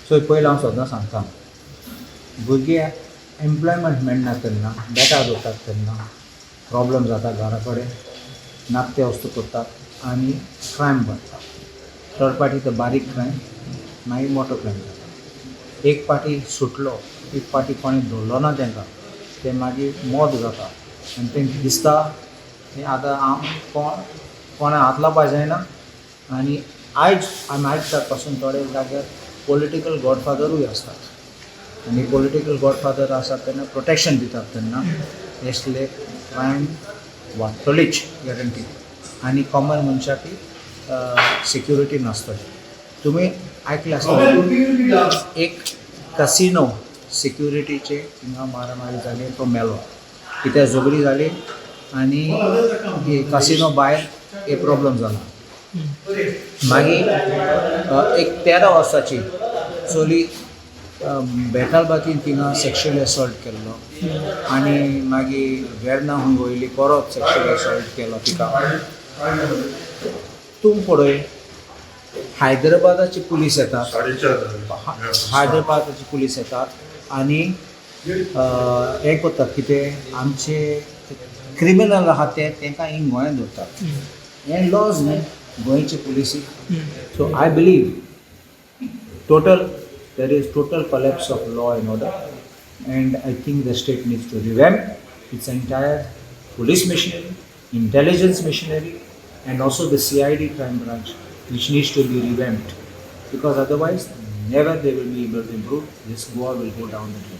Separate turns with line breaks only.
So पयलीं हांव सदां सांगता, भुरगे एम्प्लॉयमेंट मेळना तेन्ना बेकार उरतात, तेन्ना प्रॉब्लम जाता घरा कडेन, नाकते वस्तू करतात आनी क्रायम वाडटा. थर्ड पार्टी तर बारीक क्रायम, मागीर मोटो क्रायम जाता. एक पाटी सुटलो, एक पाटी कोणें धरलो ना तांकां, ते मागीर मोद जाता आनी तांकां दिसता की आतां हांव कोण कोणा हात लावपा जायना. आनी आयज आमी आयकतात पासून थोडे जाग्यार पॉलिटिकल गॉडफादरूय आसतात आनी पॉलिटिकल गॉडफादर आसात तेन्ना प्रोटेक्शन दितात, तेन्ना असले क्रायम वाडटलीच गॅरंटी आनी कॉमन मनशाकय सिक्युरिटी नासतली. तुमी आयकलें आसतलें, एक कसिनो सिक्युरिटीचे थिंगा मारामारी जाली, तो मेलो कित्याक झगडी जाली आनी कसिनो भायर एक प्रॉब्लम जाला. मागीर एक 13 वर्साची चली बेतालबातीन थिंगा सेक्शुअल असॉल्ट केल्लो आनी मागीर वेर्ना हूंय वयली परत सेक्शुअल असॉल्ट केलो तिका. तूं पळय, हैदराबादाची पुलीस येतात.
4.5.
हैदराबादाची पुलीस येतात आनी हें करतात कितें, आमचे क्रिमिनल आहा ते तांकां हिंग गोंयांत दवरतात. हें लॉज न्ही गोंयचे पुलिसी. So I believe total there is total collapse of law and order, and I think the state needs to revamp its entire police machinery, intelligence machinery, and also the CID crime branch, which needs to be revamped, because otherwise never they will be able to improve this. Goa will go down the drain.